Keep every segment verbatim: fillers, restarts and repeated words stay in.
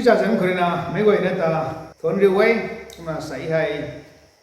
Chazan khou rui na meic guayna ta thuanc riu e. Kumna sei hei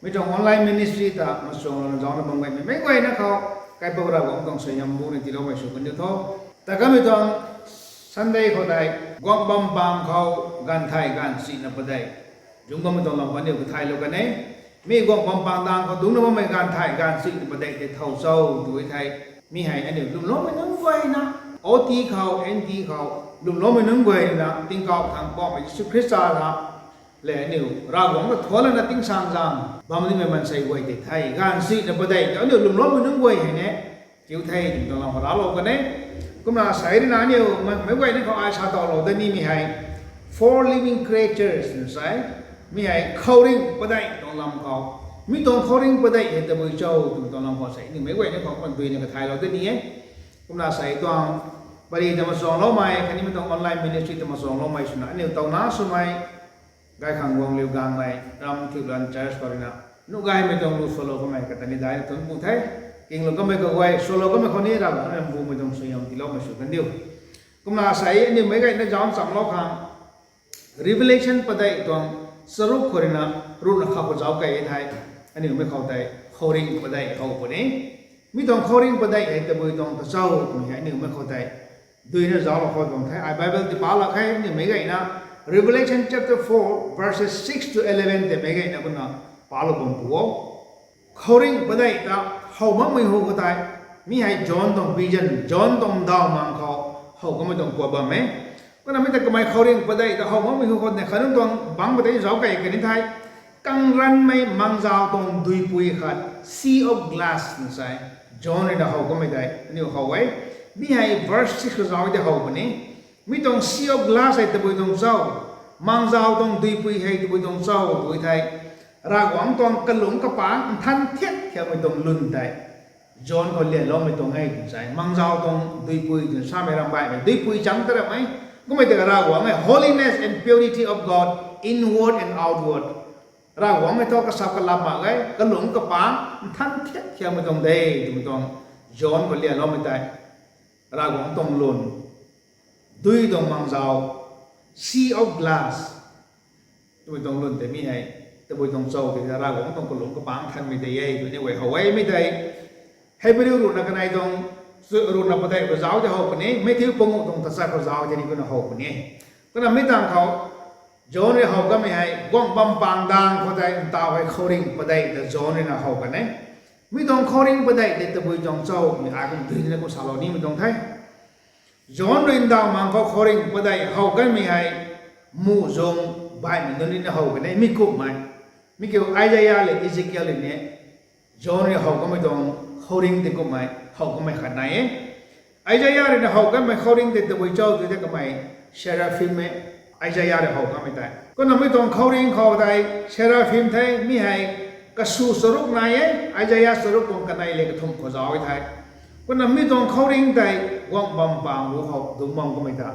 mi tuang online ministry ta machuang lana zaucna bam gaymei meic guayna khou kaipouc Ravguangc tuang suaihiambu na tiiloumei sw kandiu tho. Ta kamei tuang Sunday khou tei guang bam pang khou gaanv thay gaanv sihna padeih zungc bammei tuang lam khou aniu kathaylou kan e. Mi guang bam pang dang khou dungcna bammei gaanv thay gaanv sihna padeih tei thow cho tw e thei, mi hei aniu lwmloumei nunc guayna, O T khou, N T khou, lwmloumei nunc guayna tingkauh thangc Poubauhmei Jisu Khrista ta le aniu Ravguangc ta thuanc lana tingsaengzaeng bam nimei maansei guay tei the. Gaanv sihna padeih ta aniu lwmloumei nunc guay hei ne kiu the twmei tuang lam khou raclou kan e. Kumna sei rui na aniu meic guayna khou ai sa towlou dat nimei hei four living creatures na sei, mi hei khouringh padeih tuang lam khou, mi tuang khouringh padeih hei tabui cho twmei tuang lam khou sei aniu meic guayna khou kumna duina kathaylou dat ni e. Kumna sei tuang pary ta machuangloumei khatni mi tuang online ministry ta machuangloumei swna aniu towna swmei gaykhang guangliu gangmei ram thiulan church khou rui na nuh gaymei tuang lu swlou kamei kata ni daihna thuanc ku the. Kinglou kamei kaguay swlou kamei khou ni Ravguangc rui mbumei tuang suaihiam tiiloumei sw kandiu. Kumna sei aniu meic guayna zauc nchamlou khang Revelation padeih tuang charuk khou rui na ruhna kha khou zauc key e thei, aniu mei khou tei khouringh padeih how puni. Mi tuang khouringh padeih hei tabui tuang ta cho twmei hei aniu mei khou tei duina zauclou khou tuang the. Ai Bible ti palou khe, aniu meic guayna Revelation chapter four verses six to eleven tei meic guayna kumna palou bam pu o. Khouringh padeih ta how makmei hu khou tei, mi hei John tuang vision, John tuang ndauhmang khou how kamei tuang kuak bam e. Kumna mi ta kamei khouringh padeih ta how makmei hu khou ne khatnunc tuang bangc padeih zauc key kani thei, kangranmei mangzau tuang duipui khat, sea of glass na sei, John rui na how kamei tei aniu how e. Mi hei verse six khou zauc tei how puni. Mi tuang sea of glass hei tabui tuang cho, mangzau tuang duipui hei tabui tuang cho tw e thei, Ravguangc tuang kalungc kapangc nthan thiat thiamei tuang lwn tei John khou lianloumei tuang e twna sei, mangzau tuang duipui twna samei ramh baihmei duipui chang ta ramh e. Kummei tei Ravguangc e, holiness and purity of God inward and outward. Ravguangc e thu kasap kalap mak e, kalungc kapangc nthan thiat thiamei tuang de twmei tuang John khou lianloumei tei Ravguangc tuang lwn, dui tuang mangzau, sea of glass twmei tuang lwn tei mi hei tabui tuang cho tei Ravguangc tuang kalungc kapangc nthanmei tei e twna guay how e. Mi tei Hebrew ruhna kanei tuang ruhna padeih khou zauc tei how puni, Matthew panguh tuang tachat khou zauc tei ni kumna how puni. Kumna mi tangv khou John rui how kamei hei guang bam pang dang khou tei ntaw hei khouringh padeih ta John rui na how kan e. Mi tuang khouringh padeih tei tabui tuang cho twmei ai kum duina kum salou nimei tuang the. John rui ndauhmang khou khouringh padeih how kanmei hei muhzwng baihmei nunc rui na how kan e, mi kumhmei. Mi kiu Isaiah le Ezekiel rui ni John rui how kamei tuang khouringh tei kumhmei how kamei khat nai e. Isaiah rui na how kanmei khouringh tei tabui cho tw tei kamei seraphim e, Isaiah rui how kanmei tei. Kumna mi tuang khouringh khou tei seraphim the, mi hei kasu charuk nai e, Isaiah charuk tuang kanei le kathumh khou zauc e thei. Kumna mi tuang khouringh tei guang bam pang ru khou dungc bam kamei ta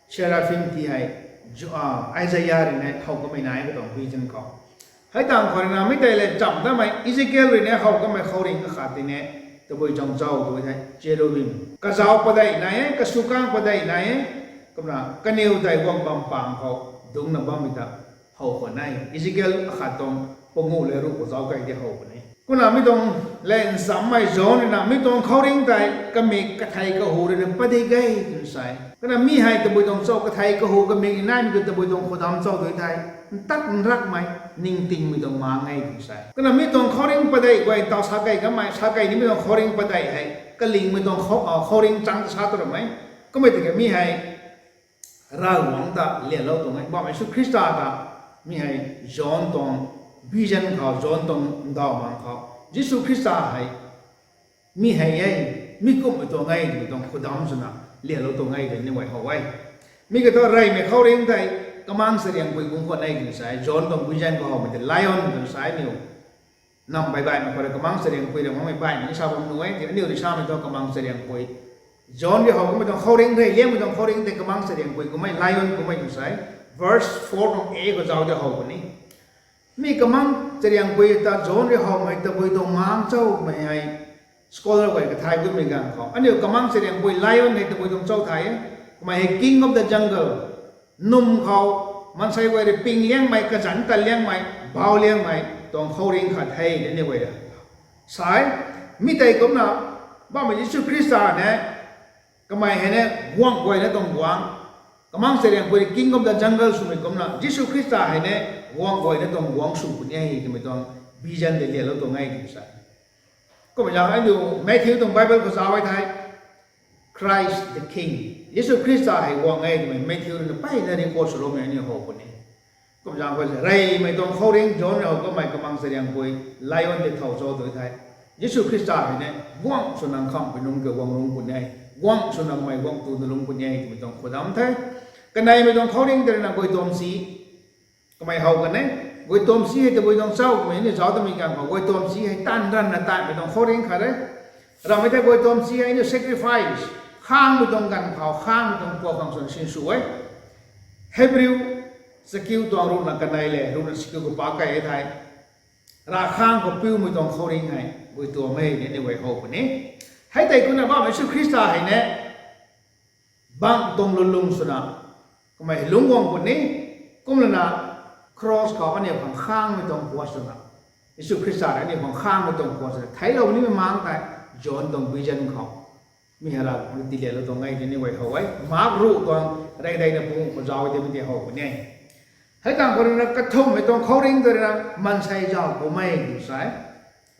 seraphim ti hei Isaiah rui na how kamei nai e katuang vision khou. Hei tangv khou rui na mi tei le chamv damei Ezekiel rui na how kamei khouringh kakhat tei ni tabui tuang cho tw e thei cherubim kazauc padeih nai e, kasu kang padeih nai e. Kumna kaniw tei guang bam pang khou dungcna bammei ta how khwan e. Ezekiel akhat tuang panguh le ruh khou zauc key tei how khwan e. Kumna mi tuang le nchammei John rui na mi tuang khouringh tei kamik kathei kahu rui na padik e twna sei. Kumna mi hei tabui tuang cho, kathei kahu kamik naimei tu tabui tuang khou dam cho tw thei, ntak nrakmei, ningtingmei tuang mang e twna sei. Kumna mi tuang khouringh padeih guay ntaw sa key kamei, sa key nimei tuang khouringh padeih hei kalingmei tuang khouringh chang ta sa tu ramh e. Kummei tiki mi hei Ravguangc ta lianlou tuang e, Poubauhmei Jisu Khrista ta, mi hei John tuang vision khou, John tuang ndauhmang khou Jisu Khrista hei mi hei e, mi kumhmei tuang e twmei tuang khou dam swna lianlou tuang e twna ni guay how e. Mi kathu reymei khouringh tei kamang chariangpui kung khwan e twna sa e, John tuang vision khou howmei tei lion twna sa e niw. Nam baih baihmei khou rui kamang chariangpui rui makmei baihmei ni sa bam nuh e, aniu rui samei thu kamang chariangpui. John rui how kamei tuang khouringh, reyliangmei tuang khouringh tei kamang chariangpui kummei, lion kummei tw sa e. Verse four tuang a khou zauc tei how puni. Mi kamang chariangpui ta John rui howmei tabui tuang mang cho twmei hei scholar guay kathay gutmei ganv khou aniu kamang chariangpui lion hei tabui tuang cho thay e. Kamei hei king of the jungle, num khou maansei guay rui ping liangmei, kazanc tat liangmei, bau liangmei tuang khouringh khat the, aniu guay rui sa e. Mi tei kumna, Poubauhmei Jisu Khrista ne, kamei hei ne, guangc guayna tuang guangc. Kamang Chariangpui rui king of the jungle swmei kumna, Jisu Khrista hei ne, guangc guayna tuang guangc sw puni e twmei tuang vision tei lialou tuang e twna sa. Kumna aniu Matthew tuang Bible khou zauc e thei, Christ the King, Jisu Khrista hei guangc e twmei Matthew rui na mpeyna record swloumei aniu how puni. Kumna zaeng khou reymei tuang khouringh John rui how kamei Kamang Chariangpui, lion tei thow cho tw thei, Jisu Khrista hei ne, guangc swna nkhamhpui nunc kiu guang lungc puni e, guangc swna kamei guangc tu na lungc puni e twmei tuang khou dam the. Kaneimei tuang khouringh tei rui na guay tuam si, kamei how kan e. Guay tuam si hei tabui tuang chau twmei aniu zauc tamei ganv khou guay tuam si hei taanv ranvna taanvmei tuang khouringh khat e. Ramhmei thei guay tuam si hei aniu sacrifice, khangmei tuang ganv khou, khangmei tuang pua khang swna sinsw e. Hebrew chakiu tuang ruhna kanei le ruhna chakiu khou pa kei e thei, ravkhang khou piumei tuang khouringh hei guay tuam e ni aniu guay how puni. Hei tei kumna Poubauhmei Jisu Khrista hei ne, bangc tuang lwnlung swna kamei lungc guang puni. Kumlana cross khou aniu khang khangmei tuang pua swna, Jisu Khrista rui aniu khang khangmei tuang pua swna theiclou nimei maengc tei, John tuang vision khou mi hei Ravguangc rui tiilianlou tuang e ni aniu guay how e. Mark ruh tuang reydeina pung khou zauc e tei mi tei how puni. Hei tangv khou rui na kathumhmei tuang khouringh tei rui na maansei zauc kummei tw sa e.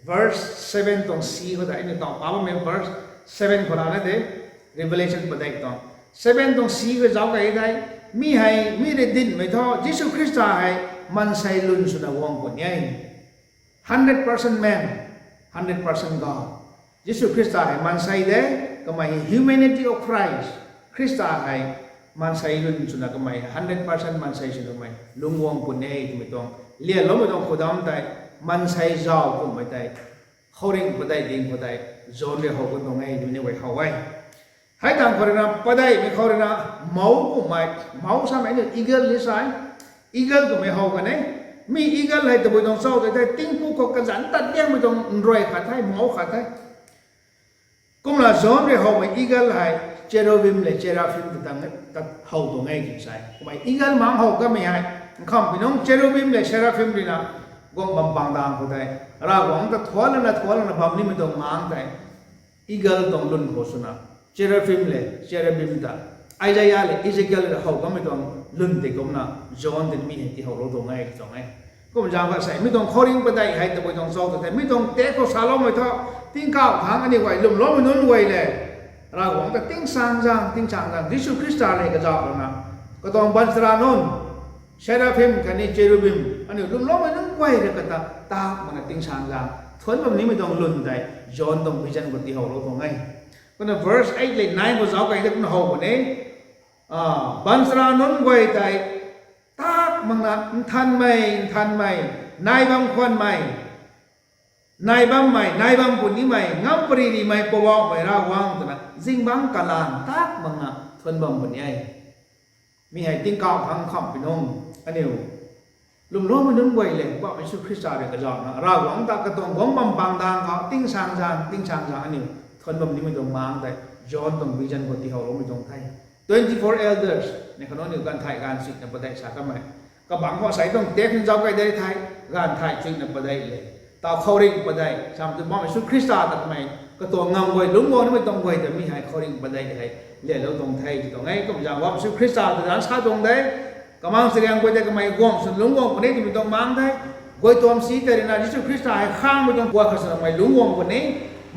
Verse seven tuang si khou tei aniu taw pa bammei verse seven khou rana de, Revelation padeih tuang seven tuang si khou zauc kei thei, mi hei mi rui dinhmei thu Jisu Khrista hei maansei lwn swna guang puni e. Hundred percent man, hundred percent God. Jisu Khrista hei maansei de, kamei hei humanity of Christ. Khrista hei maansei lwn swna kamei hei hundred percent maansei swna kamei lungc guang puni e twmei tuang lianloumei tuang khou dam tei, maansei zauc kummei tei, khouringh padeih ding khou tei, John rui how kan tuang e twmei ni guay how e. Hei tangv khou rui na padeihmei khou rui na, mouc kummei, mouc samei aniu eagle ni sa e, eagle kummei how kan e. Mi eagle hei tabui tuang chau tei thei tingpuk khou kazanc tat liangmei tuang nruai khat the, mouc khat the. Kumna John rui howmei eagle hei cherubim le seraphim ta tang ta how tuang e tw sa e. Kummei eagle maengc how kamei hei, nkhamhpui nungc cherubim le seraphim rui na guang bam pang dang khou tei, Ravguangc ta thuanc lana thuanc lana bam nimei tuang maengc tei, eagle tuang lwn khou swna, cherubim le seraphim ta, Isaiah le Ezekiel rui how kamei tuang lwn tei kumna, John tei mi hei tiihowlou tuang e tuang e. Kum zaeng kha sei mi tuang khouringh padeih hei tabui tuang chau tw thei, mi tuang text khou saloumei thu, tingkauh thangc aniu guay lwmloumei nunc guay le, Ravguangc ta tingsaengzaeng, tingsaengzaeng Jisu Khrista le kazauh lana, katuang baanchara nunc, seraphim khatni cherubim, aniu lwmloumei nunc guay rui kata tak makna tingsaengzaeng thuanc bam nimei tuang lwn tei, John tuang vision khou tiihowlou tuang e. Kumna verse eight le nine khou zauc kei tei kumna how kan e, baanchara nunc guay tei tak makna, Nthanmei, nthanmei, nai bam khwanmei, nai bammei, nai bam punimei, ngam pary rimei Poubauhmei Ravguangc twna zingbangc kalanv tak makna thuanc bam puni e. Mi hei tingkauh thangc nkhamhpui nungc, aniu lwmloumei nunc guay le Poubauhmei Jisu Khrista rui kazauhna, Ravguangc ta katuang guang bam pang dang khou tingsaengzaeng, tingsaengzaeng aniu thuanc bam nimei tuang maengc tei, John tuang vision khou tiihowloumei tuang the. Twenty-four elders ni kha nunc aniu gaanv thay gaanv chuina padeih sa kamei, kabangc khou sei tuang text zauc kei de thei, gaanv thay chuina padeih le, taw khouringh padeih sam tu Poubauhmei Jisu Khrista ta kamei katuang ngam guay lungc guang nimei tuang guay ta mi hei khouringh padeih hei lianlou tuang the tw tuang e. Kum zaeng Poubauhmei Jisu Khrista ta zanc sa tuang de, Kamang Chariangpui tei kamei guangc swna lungc guang puni twmei tuang maengc the. Guay tuam si tei rui na Jisu Khrista hei khangmei tuang pua khat swna kamei lungc guang puni.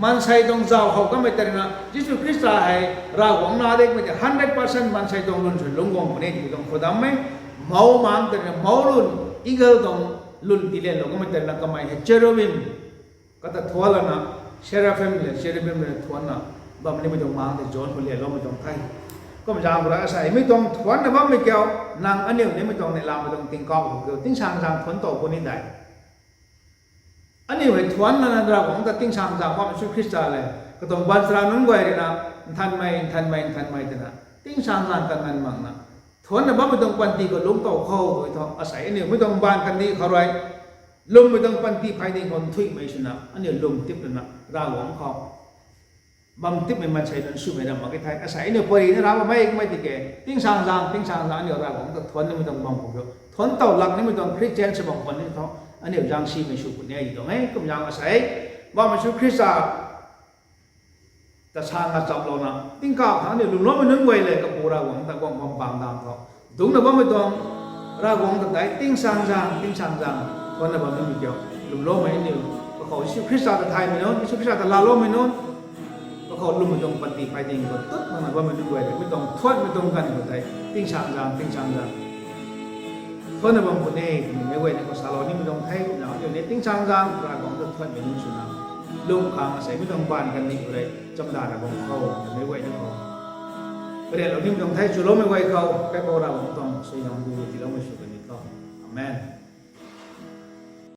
Maansei tuang zauc how kamei tei rui na Jisu Khrista hei Ravguangc na de kamei tei hundred percent maansei tuang lwn swna lungc guang puni twmei tuang khou dam e. Mouc maengc tei rui na mouc lwn, eagle tuang lwn tiilianlou kamei tei rui na kamei hei cherubim kata thuanc lana, seraphim le cherubim le thuancna bam nimei tuang maengc tei John khou lianloumei tuang the. Kum zaeng khou rui asei mi tuang thuancna bammei kiu, nang aniu nimei tuang neihlamei tuang tingkauh khou kiu tingsaengzaeng thuanc tow puni de. Aniu hei thuanc lana Ravguangc ta tingsaengzaeng Poubauhmei Jisu Khrista le katuang baanchara nunc guay rui na, Nthanmei, Nthanmei, Nthanmei twna tingsaengzaeng kanganv makna, thuancna bammei tuang panty khou lungc tow khou tw thu asei aniu mi tuang baanv kandih khou rui lwmmei tuang panty phey ding khou nthuihmei swna aniu lwm tip lana Ravguangc khou bam tipmei maansei nunc swmei ram mak e thei, asei aniu pary na ra bammei kumhmei tiki, tingsaengzaeng, tingsaengzaeng aniu Ravguangc ta thuan nimei tuang bam khou, thuan tow lak nimei tuang Christian sw bam khwan ni thu, aniu zaeng simei sw puni e tuang e. Kumzaeng asei, Poubauhmei Jisu Khrista ta sa ngachaplouna, tingkauh thangc aniu lwmloumei nunc guay le, Kapu Ravguangc ta guang bam bang dam thu, dungcna bammei tuang, Ravguangc ta tei tingsaengzaeng, tingsaengzaeng thuanna bam nimei kiu, lwmloumei aniu, kakhou Jisu Khrista ta thaymei nunc, Jisu Khrista ta laaloumei nunc, kakhou lwmmei tuang panty phay ding khou tut makna bammei nunc guay le, mi tuang thuanmei tuang ganv khou tei tingsaengzaeng, tingsaengzaeng thuanna bam puni e twmei meic guay ni khou salou nimei tuang the. Kumzaeng aniu ni tingsaengzaeng Ravguangc ta thuanmei nunc swna, lung khang asei mi tuang baanv kan ni khou rui chamdana bam khou, meic guay ni khou kariatlou nimei tuang the. Chuloumei guay khou Kaipouc Ravguangc tuang suaihiam duilu tiiloumei sw kan ni tho. Amen.